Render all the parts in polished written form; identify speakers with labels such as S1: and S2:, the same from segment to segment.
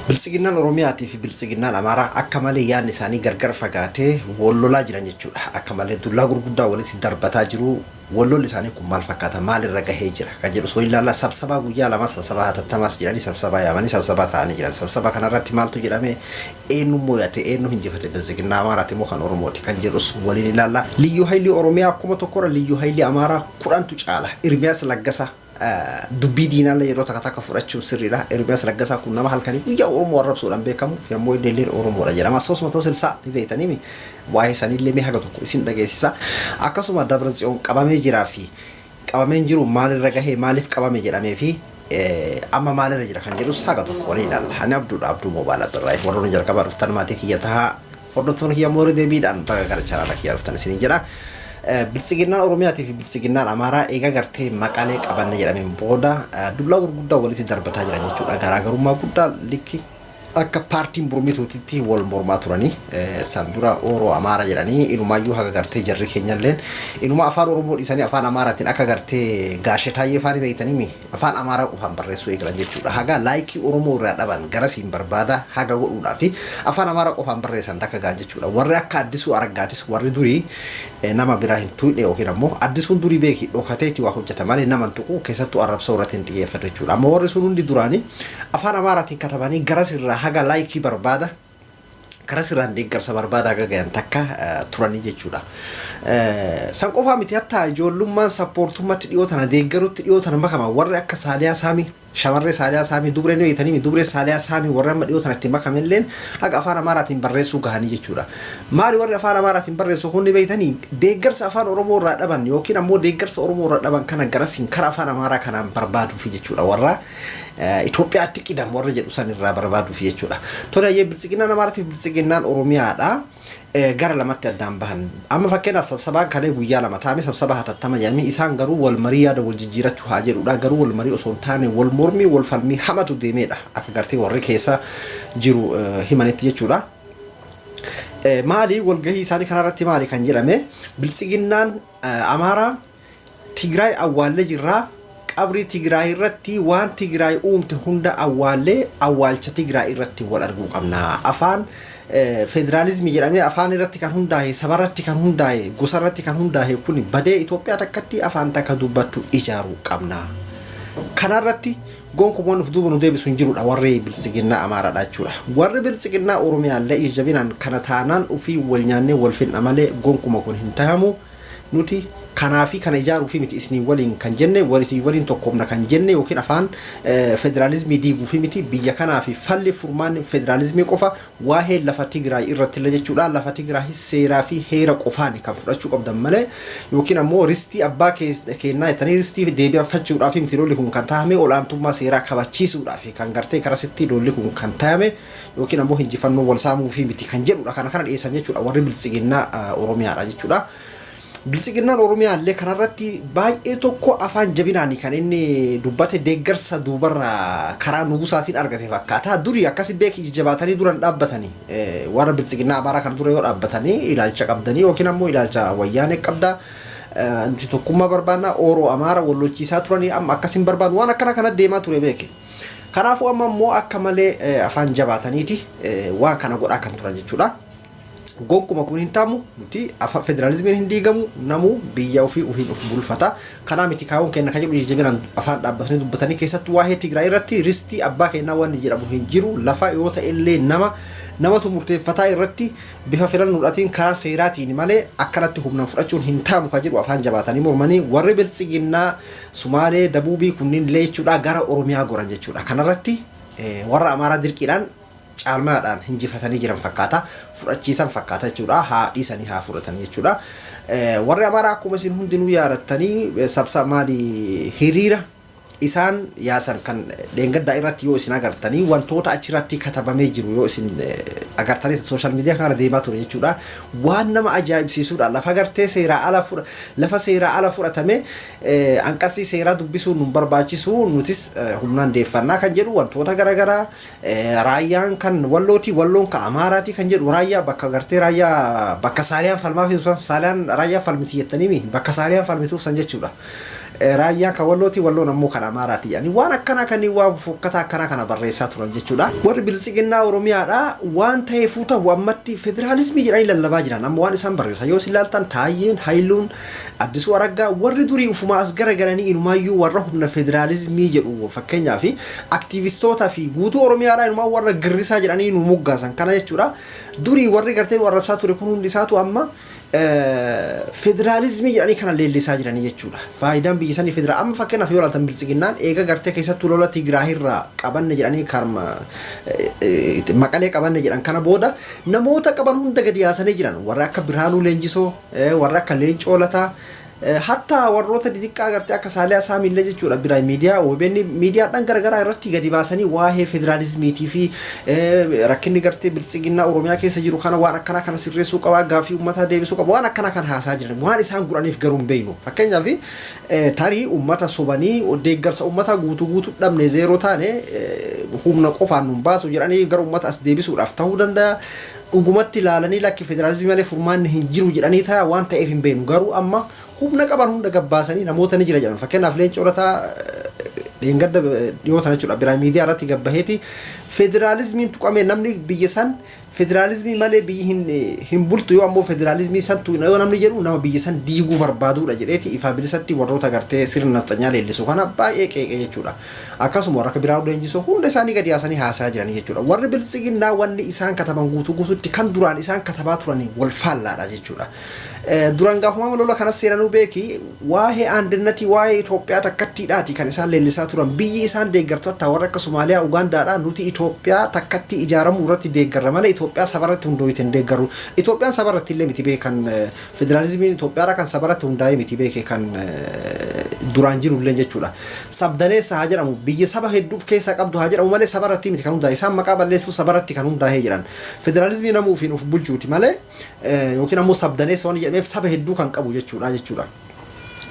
S1: Biltsiginnaan Oromiyaatii fi Biltsiginnaan Amaaraa akka malee yaadni isaanii gargar fagaatee wal lolaa jiran jechuudha. Akka malee dullaa gurguddaa walitti darbataa jiru. Wal lolli isaanii kun maal fakkaata? Maalirra gahee jira? Kan jedhu osoo ilaallaa sabsabaa guyyaa lamaa sabsabaa hatattamaas jedhanii sabsabaa yaamanii sabsabaa ta'anii jiran. Sabsabaa kanarratti maaltu jedhame? Eenyu moo'ate? Eenyu hinjifate? Biltsiginnaa Amaaraati moo kan Oromooti? Kan jedhus waliin ilaalla. Liyyuu Haayilii Oromiyaa 1000rra Liyyuu Haayilii Amaaraa 10tu caala. Irmiyaas Laggasaa dubbii diinaallee yeroo takka takka fudhachuun sirriidha. Ermiyaas Laggasaa kun nama halkanii guyyaa Oromoo arrabsuudhaan beekamu fi ammoo illee Oromoodha jedhama. Soosuma silsaa ni beektanii waa'ee saniillee mee haga tokko isin dhageessisa. Akkasuma Dabra Tsiyoon qabamee jiraa fi qabamee hin jiru, maalirra gahee, maaliif qabame jedhamee fi amma maalirra jira kan jedhus haga tokko waliin ilaalla. Ani Abduudha, Abduu Moobaala Birraa. Warroonni jalqabaa dhuftan maatii kiyya tahaa, hordoftoonni kiyya immoo deebiidhaan baga gara chaanaala kiyya dhuftan isiniin jedha. Biltsiginnaan Oromiyaatii fi Biltsiginnaan Amaaraa eega gartee Maqalee qabanne jedhameen booda dullaa gurguddaa walitti darbataa jiran jechuudha. Garaagarummaa guddaa likki akka paartiin mormituutitti wal mormaa turanii san dura Oro Amaara jedhanii, inumaayyuu haga gartee jarri keenyalleen inuma afaan Oromoo dhiisanii afaan Amaaraatiin akka gartee gaashe taayyee faanii beeytanii afaan Amaaraa qofaan barreessuu eegalan jechuudha. Haga like Oromoo irraa dhaban garasiin barbaada haga godhuudhaa fi afaan Amaaraa qofaan barreessan takka gahan jechuudha. Warri akka Addisuu Araggaatis warri durii nama biraa hin tuqne yookiin ammoo Addisuun durii beeki dhokateeti waa hojjeta malee nama hin tuqu, keessattuu arrabsoo irratti hin xiyyeeffatu jechuudha. Amma warri sun hundi duraanii afaan Amaaraatiin katabanii garas irraa haga like barbaada, karaa sirraan deeggarsa barbaada haga gahan takka turanii jechuudha. San qofaa miti, hatta ijoollummaan sappoortummatti dhiyoo tana deeggarutti dhiyoo tana makama warri akka Saaliyaa Saamii, shamarree Saaliyaa Saamii, dubree ni beektanii, dubree Saaliyaa Saamii, warri amma dhiyoo tana itti makamelleen haga afaan Amaaraatiin barreessuu gahanii jechuudha. Maali warri afaan Amaaraatiin barreessu kun ni beektanii deeggarsa afaan Oromoo irraa dhaban yookiin ammoo deeggarsa Oromoo irraa dhaban kana garasiin karaa afaan Amaaraa kanaan barbaaduufi jechuudha. Warra Itoophiyaatti qidam warra jedhu san irraa barbaaduuf jechuudha. Tole, ayyee, Biltsiginnaan Amaaraatiif Biltsiginnaan Oromiyaadha. Gara lamatti addaan bahan. Amma fakkeenyaaf sabsabaan kalee guyyaa 2 taa'ame, sabsaba hatattama jedhamee, isaan garuu wal marii yaada wal jijjiirachuu haa jedhudha. Garuu wal marii osoo hin taane wal mormii wal falmii hamatu deemeedha. Akka gartee warri keessa jiru himanitti jechuudha. Maali walgahii isaanii kanarratti maali kan jedhame? Biltsiginnaan Amaaraa Tigraay awwaallee jirraa, qabrii Tigraay irratti waan Tigraay uumte hunda awwaallee awwaalcha Tigraay irratti wal arguu qabna. Afaan federaalizimii jedhamee afaan irratti kan hundaa'e, saba irratti kan hundaa'e, gosa irratti kan hundaa'e kun badee Itoophiyaa takkatti afaan takka dubbattu ijaaruu qabna. Kanarratti gonkumaan of duuba nu deebisu hin jirudha warri Biltsiginnaa Amaaraadha jechuudha. Warri Biltsiginnaa Oromiyaallee ija jabinaan kana taanaan ofii wal nyaannee wal finna malee gonkuma kun hin tahamu. Nuti kanaa fi kana ijaaruu fi miti isinii waliin kan jenne, wal isinii waliin tokkoomna kan jenne yookiin afaan federaalizimii diiguu fi miti. Biyya kanaa fi falli furmaanni federaalizimii qofa. Waa'ee lafa Tigraay irratti illee jechuudha, lafa Tigraay seeraa fi heera qofaani kan fudhachuu qabdan malee yookiin ammoo ristii abbaa kennaa jettanii ristii deebifachuudhaaf miti lolli kun kan tahame. Ol'aantummaa seeraa kabachiisuudhaaf kan gartee karasitti lolli kun kan tahame yookiin ammoo hinjifannoo wal saamuu fi miti kan jedhudha. Kana kana dhiyeessan jechuudha warri Biltsiginnaa Oromiyaadha jechuudha. Biltsiginnaan Oromiyaa illee kanarratti baay'ee tokko afaan jabinaani kan inni dubbate, deeggarsa duubarraa karaa nugusaatiin argate fakkaata. Durii akkasi beeki jabaatanii duran dhaabbatanii warra Biltsiginnaa Amaaraa kana dura yoo dhaabbatanii ilaalcha qabdanii yookiin ammoo ilaalcha Wayyaanee qabdaa. Nuti tokkummaa barbaanna, Oroo Amaara wal lolchiisaa turanii, amma akkasin barbaannu, waan akkana kana deemaa ture beeki. Kanaafuu amma immoo akka malee afaan jabaataniiti waan kana godhaa kan turan jechuudha. Gonkuma kun hin ta'amu, nuti afaan federaalizimiin hin diigamu, namu biyya ofii ofiin of bulfata. Kanaa miti kaawwan kenna kan jedhu jajjabinaan afaan dhaabbatanii dubbatanii, keessattuu waa'ee Tigraay irratti ristii abbaa kennaa wanni jedhamu hin jiru. Lafa yoo ta'e illee nama namatu murteeffataa irratti bifa filannoodhaatiin karaa seeraatiin malee akkanatti humnaan fudhachuun hin ta'amu kan jedhu afaan jabaatanii mormanii, warri Biltsiginnaa Sumaalee, Dabuubii kunniin illee jechuudha gara Oromiyaa goran jechuudha. Kanarratti warra Amaaraa dirqiidhaan caalmaadhaan hinjifatanii jiran fakkaata. Fudhachiisan fakkaata jechuudha. Haa dhiisanii haa fudhatan jechuudha. Warri Amaaraa akkuma isin hundinuu yaadattanii sabsa maali hiriira isaan yaasan kan dheengaddaa irratti yoo isin agartanii wantoota achirratti katabamee jiru yoo isin Agartanii social media kana deemaa ture jechuudha. Waan nama ajaa'ibsiisuudha. Lafa gartee seeraa ala lafa seeraa ala fudhatame hanqasii seeraa dubbisuun nu barbaachisu, nutis humnaan deeffannaa kan jedhu, wantoota garaagaraa, raayyaan kan Wallooti, Walloon kan Amaaraati kan jedhu, raayyaa bakka gartee raayyaa bakka Saaliyaan falmaa fi Saaliyaan raayyaa falmiti jettanii bakka Saaliyaan falmituuf san jechuudha. Raayyaan kan Wallooti, Walloon ammoo kan Amaaraati jedhanii waan akkanaa kan waan fokkataa akkanaa kana barreessaa turan jechuudha. Warri Biltsiginnaa Oromiyaadha waan ta'eefuu ta'u ammatti federaalizimii jedhanii lallabaa jiran. Amma waan isaan barreessan yoo isin ilaaltan, Taayyeen, Hayiluun, Addisuu Araggaa, warri durii ufumaa as garagalanii inumaayyuu warra humna federaalizimii jedhu, fakkeenyaaf aktiivistootaa fi guutuu Oromiyaadhaa inumaa warra girrisaa jedhanii nu moggaasan kana jechuudha. Durii warri gartee nu arrabsaa ture kun hundi isaatu amma federaalizimii jedhanii kana leellisaa jiranii jechuudha. Faayidaan biyya sanii federaal amma fakkeenyaaf yoo ilaaltan, Biltsiginnaan eega gartee keessattuu lola Tigraahirraa qabanne jedhanii karma Maqalee qabanne jedhan kana booda namoota qaban hunda gadi yaasanii jiran. Warra akka Birhaanuu Leenjisoo, warra akka Leencoo Lataa, hatta warroota xixiqqaa gartee akka Saaliyaa Saamiillee jechuudha, biraa miidiyaa OBN miidiyaadhaan garaagaraa irratti gadi baasanii waa'ee federaalizimiitii fi rakkinni gartee Biltsiginnaa Oromiyaa keessa jiru kana waan akkanaa kana sirreessuu qabaa, gaaffii uummataa deebisuu qaba, waan akkanaa kana haasaa jiran. Waan isaan godhaniif garuu hin beeknu. Fakkeenyaaf tarii uummata sobanii deeggarsa uummataa guutuu guutuu dhabne, zeeroo taane, humna qofaan nun baasu jedhanii gara uummata as deebisuudhaaf ta'uu danda'a. Dhugumatti ilaalanii lakki federaalizimii malee furmaanni hin jiru jedhanii ta'a, waan ta'eef hin beeknu. Garuu amma humna qaban hunda gabbaasanii namoota ni jira jedhan. Fakkeenyaaf Leencoo Lataa dheengadda dhiyoo sana jechuudha biraa miidiyaa irratti gabbaheeti federaalizimiin tuqame, namni biyya san federaalizimii malee biyyi hin bultu, yoo ammoo federaalizimii san yoo namni jedhu nama biyya san diiguu barbaadudha jedheeti ifaa bilisatti warroota gartee sirna nafxanyaa leellisu kana baay'ee qeeqee jechuudha. Akkasuma warra akka Biraa Leenjisoo hunda isaanii gadi yaasanii haasaa jiranii jechuudha. Warri Biltsiginnaa wanni isaan kataban guutuu guutuutti kan duraan isaan katabaa turanii wal faallaadha jechuudha. Duraan gaafuma lola kanas seenanuu beeki waa'ee aandinnati, waa'ee Itoophiyaa takkattiidhaati kan isaan leellisaa turan. Biyyi isaan deeggartu hatta warra akka Somaaliyaa, Ugaandaadha, nuti Itoophiyaa takkatti ijaaramuu irratti deeggarra malee Itoophiyaa sabarratti hundooyite hin deeggarru. Itoophiyaan sabarratti illee miti beekan, federaalizimiin Itoophiyaadha kan sabarratti hundaa'ee miti beeke kan duraan jiru illee jechuudha. Sabdaneessa haa jedhamu, biyya saba hedduuf keessaa qabdu haa jedhamu malee sabarratti miti kan hundaa'e. Isaan maqaa balleessuu sabarratti kan hundaa'ee jedhan. Federaalizimii namuu ofiin of bulchuuti malee yookiin ammoo sabdaneessa waan jedhameef saba hedduu kan qabu jechuudha.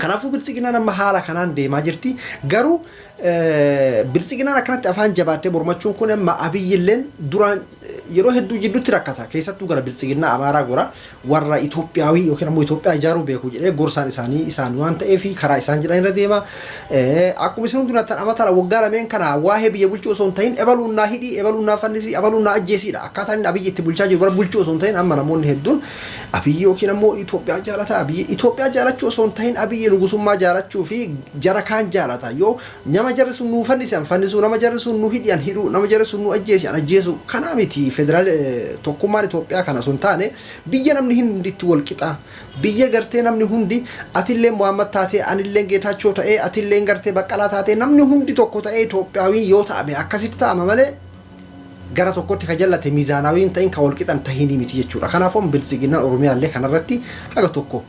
S1: Kanaafuu Biltsiginaan amma haala kanaan deemaa jirti. Garuu Biltsiginaan akkanatti afaan jabaattee mormachuun kun amma Abiyyilleen duraan yeroo hedduu jidduutti rakkata. Keessattuu gara Biltsiginnaa Amaaraa gora warra Itoophiyaawii yookiin ammoo Itoophiyaa ijaaruu beeku jedhee gorsaan isaanii isaan waan ta'eef karaa isaan jedhan irra deema. Akkuma isin hundinattan amata waggaa lameen kana waa'ee biyya bulchuu osoo hin ta'in ebaluun naa hidhii, ebaluun naa fannisii, ebaluun naa ajjeesiidha. Akkaataan inni Abiyyi itti bulchaa jiru bara bulchuu osoo hin ta'in amma namoonni hedduun Abiyyi yookiin ammoo Itoophiyaa jaalata. Abiyyi Itoophiyaa jaalachuu osoo hin ta'in Abiyyi nugusummaa jaalachuu fi jara kaan jaalata. Yoo nama jarri sun nuu fannise an fannisuu, nama jarri sun nu hidhi an hidhuu, nama jarri sun nu ajjeesi an ajjeesuu. Kanaa miti federaal tokkummaan Itoophiyaa kana osoo hin taane biyya namni hundi itti wal qixa. Biyya gartee namni hundi atillee Muhammad taatee, anillee Geetaachoo ta'ee, atillee gartee Baqqalaa taatee, namni hundi tokko ta'ee Itoophiyaawii yoo ta'ame akkasitti ta'ama malee gara tokkotti ka jallate miizaanaawii hin ta'in, ka wal qixan tahinii miti jechuudha. Kanaafuu Biltsiginnaan Oromiyaallee kanarratti haga tokko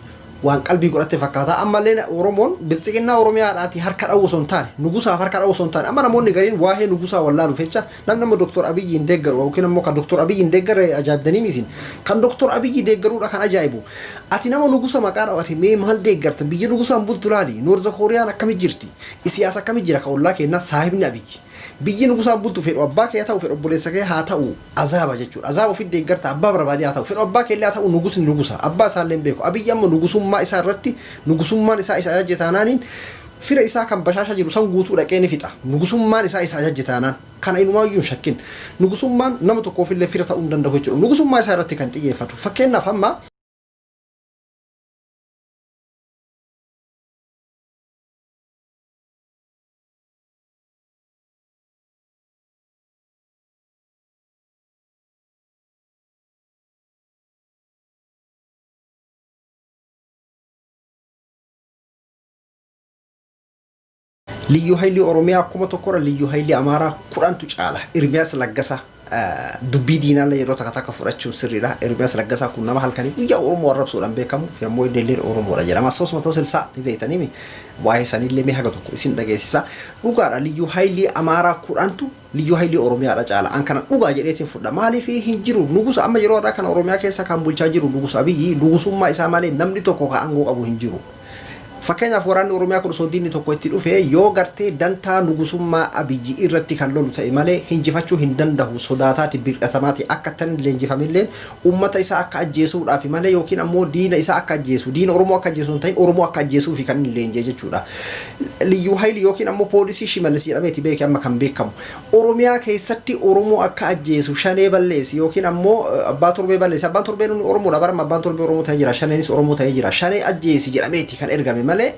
S1: waan qalbii godhatte fakkaata. Ammallee Oromoon Biltsiginnaa Oromiyaadhaati harka dha'uu osoo hin taane, nugusaaf harka dha'uu osoo hin taane, amma namoonni gariin waa'ee nugusaa wallaaluuf jecha namni amma Dooktor Abiyyi hin deeggaru yookiin ammoo kan Dooktor Abiyyi hin deeggarre ajaa'ibdanii miisin. Kan Dooktor Abiyyi deeggaruudha kan ajaa'ibu. Ati nama nugusa maqaa dhawate mee maal deeggarta? Biyya nugusaan bultu laali. North Kooriyaan akkami jirti? Isiyaas akkami jira kan ollaa kennaa saahibni Abiyyi? Biyyi nugusaan bultu fedhu abbaa kee haa ta'u, fedhu obboleessa kee haa ta'u, azaaba jechuudha. Azaaba ofitti deeggarta. Abbaa barbaadee haa ta'u, fedhu abbaa kee illee haa ta'u, nugusni nugusa. Abbaa isaallee hin beeku. Abiyyi amma nugusummaa isaa irratti nugusummaan isaa isa ajajje taanaaniin fira isaa kan bashaasha jiru san guutuu dhaqee ni fixa. Nugusummaan isaa isa ajajje taanaan. Kana inumaayyuu hin shakkin. Nugusummaan nama tokkoofillee fira ta'uu hin danda'u jechuudha. Nugusummaa isaa irratti kan xiyyeeffatu. Fakkeenyaaf amma Liyyuu Haayilii Oromiyaa 1000rra Liyyuu Haayilii Amaaraa 10tu caala. Irmiyaas Laggasaa. Dubbii diinaallee yeroo takka takka fudhachuun sirriidha. Ermiyaas Laggasaa kun nama halkanii guyyaa Oromoo arrabsuudhaan beekamu fi ammoo illee Oromoodha jedhama. Soosuma ta'u silsaa ni beektanii waa'ee isaaniillee mee haga tokko isin dhageessisa. Dhugaadha, liyyuu haayilii Amaaraa 10tu liyyuu haayilii Oromiyaadha caala. An kana dhugaa jedheetiin fudha. Maaliif hin jiru? Nugusa amma yeroo har'aa kana Oromiyaa keessa kan bulchaa jiru Nugusa Abiyyi, nugusummaa isaa malee namni tokko kan aangoo qabu hin jiru. Fakkeenyaaf, waraanni Oromiyaa kun osoo diinni tokko itti dhufe, yoo gartee dantaa nugusummaa Abiyyi irratti kan lolu ta'e malee hinjifachuu hin danda'u. Sodaataati, bir'atamaati. Akka tan leenjifamillee uummata isaa akka ajjeesuudhaaf malee, yookiin ammoo diina isaa akka ajjeesu, diina Oromoo akka ajjeesu hin ta'in, Oromoo akka ajjeesuufi kan inni leenjee jechuudha. Liyyuu Hayilii yookiin ammoo poolisii Shimallis jedhameeti beeke amma kan beekamu. Oromiyaa keessatti Oromoo akka ajjeesu, shanee balleessi yookiin ammoo abbaa torbee balleessi. Abbaan torbee nuni Oromoodha, barama abbaan torbee Oromoo ta'ee jira, shaneenis Oromoo ta'ee jira. Shanee ajjeesi jedhameeti kan ergame malee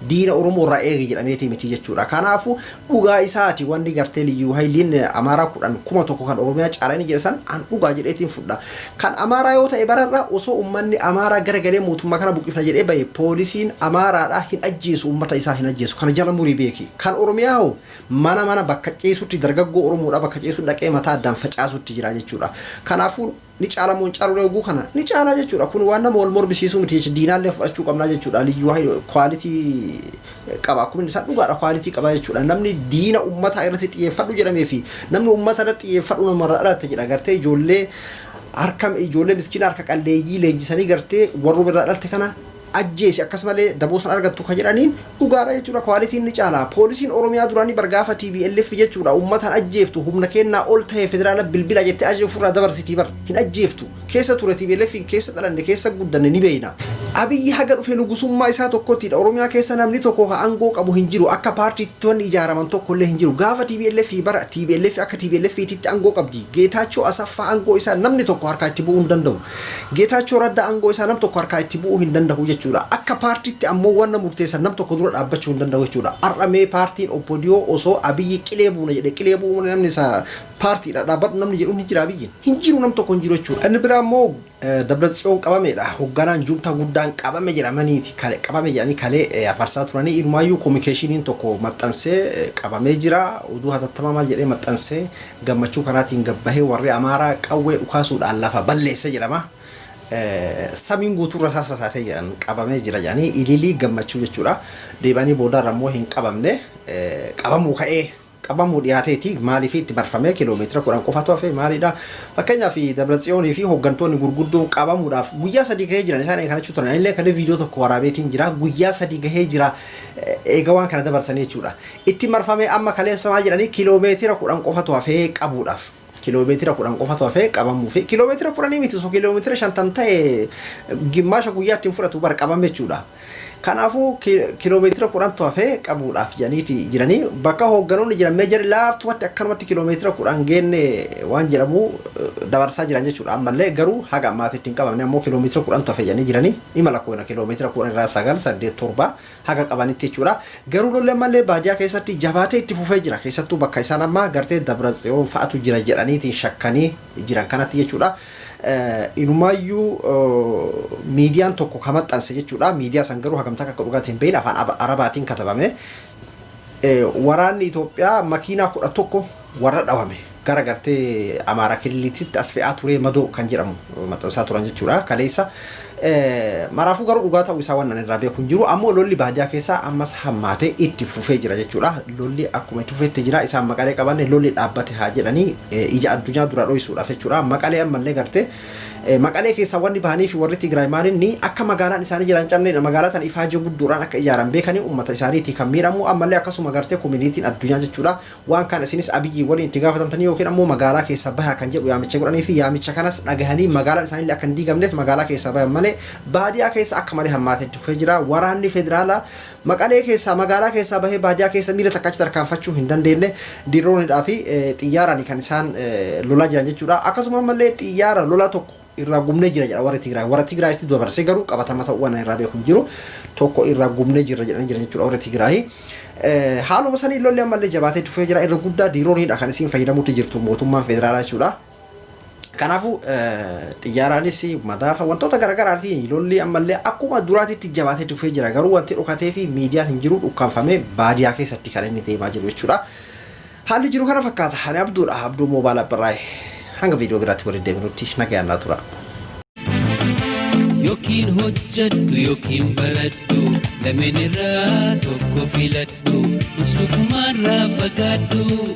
S1: diina Oromoo irraa eegi jedhameeti miti jechuudha. Kanaafuu dhugaa isaati, wanni gartee liyyuu hayiliin Amaaraa 10 1000 kan Oromiyaa caalanii jedhan san an dhugaa jedheetiin fudha. Kan Amaaraa yoo ta'e, bararra osoo uummanni Amaaraa garagalee mootummaa kana buqqifna jedhee bahe, poolisiin Amaaraadhaa hin ajjeesu, uummata isaa hin ajjeesu. Kana jala murii beeki. Kan Oromiyaa hoo mana mana bakka ciisutti, dargaggoo Oromoodhaa bakka ciisu dhaqee mataa addaan facaasutti jira jechuudha. Kanaafuu ni caala moo hin caalu? Oguu kana ni caala jechuudha. Kun waan nama wal mormisiisuu miti jechuudha. Diinaallee fudhachuu qabnaa jechuudha. Liyyuu quality qaba. Akkuma isaan dhugaadha, quality qaba jechuudha. Namni diina uummataa irratti xiyyeeffadhu jedhamee fi namni uummata irratti xiyyeeffadhu namarraa dhalatte jedha. Gartee ijoollee harka, ijoollee miskiina harka qalleeyyii leenjisanii gartee warruma irraa dhalte kana ajjeesi, akkasumallee daboo san argattu kan jedhaniin dhugaadha jechuudha. Qualityn ni caala. Poolisiin Oromiyaa duraanii bargaafa TPLF jechuudha, uummataan ajjeeftu, humna kennaa ol ta'e federaala bilbila jettee ajaja ofirraa dabarsitii bar hin ajjeeftu. Keessa ture TPLF, keessa dhalanne, keessa guddanne, ni beeyna. Abiyyi haga dhufe nugusummaa isaa tokkottidha. Oromiyaa keessa namni tokko ka aangoo qabu hin jiru. Akka paartiitti wanni ijaaraman tokko illee hin jiru. Gaafa TPLF bara TPLF akka TPLF titti aangoo qabdi. Geetaachoo Asaffaa aangoo isaa namni tokko harkaa itti bu'uu hin danda'u. Geetaachoo Raddaa aangoo isaa nam tokko harkaa itti bu'uu hin danda'u jechuudha. Akka paartiitti ammoo wanna murteessan nam tokko dura dhaabbachuu hin danda'u jechuudha. Har'a mee paartiin OPDO osoo Abiyyi qilee buuna jedhe, qilee bu'uu namni isaa paartiidha dhaabbadhu namni jedhu hin jira? Abiyyi hin jiru, nam tokko hin jiru jechuudha. Inni biraa immoo Dabratsiyoon qabameedha. Hoogganaan juuntaa guddaan qabame jedhamaniiti qabame jedhanii kalee afarsaa turanii. Irmaayyuu communicationiin tokko maxxansee qabamee jira. Oduu hatattamaa maal jedhee maxxansee, gammachuu kanaatiin gabbahee warri Amaaraa qawwee dhukaasuudhaan lafa balleesse jedhama. Samiin guutuurra isaa sasaatee jedhan, qabamee jira jedhanii ililii gammachuu jechuudha. Deebanii boodarra immoo hin qabamne, qabamuu ka'ee, qabamuu dhiyaateeti. Maaliif itti marfamee kiiloomeetira 10 qofatu hafe maalidha? Fakkeenyaaf, Dabratsiyoonii fi hooggantoonni gurguddoon qabamuudhaaf guyyaa 3 gahee jiran isaan kanachuu turan. Illee kalee viidiyoo tokko waraabeetiin jira, guyyaa 3 gahee jira eega waan kana dabarsanii jechuudha. Itti marfamee amma kaleessa maal jedhanii, kiiloomeetira 10 qofatu hafee qabuudhaaf. Kiiloomeetira 10 qofatu hafee qabamuu fi kiiloomeetira 10 miti, osoo kiiloomeetira 50 ta'e gimmaasha guyyaa ittiin fudhatu bara qabame jechuudha. Kanaafuu kiiloomeetira 10tu hafee qabuudhaaf jedhaniiti jiranii. Bakka hoogganoonni jiran mee jari laaftumatti akkanumatti kiiloomeetira 10 geenne waan jedhamu dabarsaa jiran jechuudha. Ammallee garuu haga ammaatitti hin qabamne, ammoo kiiloomeetira 10tu hafe jedhanii jiranii imala koona kiiloomeetira 10 irraa 9, 8, 7 haga qabanitti jechuudha. Garuu lolli ammallee baadiyyaa keessatti jabaatee itti fufee jira. Keessattuu bakka isaan amma gartee Dabratsiyoon fa'atu jira jedhaniitiin shakkanii jiran kanatti jechuudha. Inumaayyuu miidiyaan tokko ka maxxanse jechuudha. Miidiyaa san garuu hagamtaa akka dhugaatii hin beekne, afaan Arabaatiin katabame. Waraanni Itoophiyaa makiinaa 11 warra dhawame gara gartee Amaara kililiitti as fe'aa ture madoo kan jedhamu maxxansaa turan jechuudha kaleessa. Maraafuu garuu dhugaa ta'uu isaa waan irraa beeku hin jiru. Ammoo lolli baadiyyaa keessaa ammas hammaatee itti fufee jira jechuudha. Lolli akkuma itti fufeetti jira. Isaan Maqalee qabanne, lolli dhaabbate haa jedhanii ija addunyaa dura dho'isuudhaaf jechuudha. Maqalee ammallee gartee Maqalee keessaa wanni bahanii fi warri Tigraay maalinni akka magaalaan isaanii jiran cabne, magaalaa tan ifaajee guddoodhaan akka ijaaran beekanii, uummata isaaniitii kan miidhamu ammallee akkasuma gartee communityn addunyaa jechuudha. Waan kana isinis Abiyyi waliin itti gaafatamtanii yookiin ammoo magaalaa keessaa bahaa kan jedhu yaamicha godhanii fi yaamicha kanas dhagahanii magaalaan isaaniillee akka hin diigamneef magaalaa keessaa bahan malee baadiyyaa keessa akka malee hammaatee itti fufee jira. Waraanni federaalaa Maqalee keessaa, magaalaa keessaa bahee baadiyyaa keessa miila takka achi tarkaanfachuu hin dandeenye. Diroonidhaa fi xiyyaaraan kan isaan lolaa jiran jechuudha. Akkasuma ammallee xiyyaara lolaa tokko irraa gubnee jira jedha warri Tigraay. Warra Tigraayitti dabarsee garuu qabatama ta'uu waan irraa beeku hin jiru. Tokko irraa gubnee jirra jedhanii jiran jechuudha warri Tigraay. Haaluma sanii lolli ammallee jabaatee dhufee jira. Irra guddaa dirooniidha kan isiin fayyadamuutti jirtu mootummaan federaalaa jechuudha. Kanaafuu xiyyaaraanis madaafa wantoota garaagaraatiin lolli ammallee akkuma duraatitti jabaatee dhufee jira. Garuu wanti dhokatee fi miidiyaan hin jiru, dhukkaanfamee baadiyyaa keessatti kan inni deemaa jiru jechuudha. Haalli jiru kana fakkaata. Ani Abduudha. Abduu Moobaala Birraay. Hanga viidiyoo biraatti waliin deebinutti nagayaan naa tura.
S2: Yookiin hojjadhu yookiin baradhu, lameen irraa tokko filadhu, muslukumaarraa fagaadhu.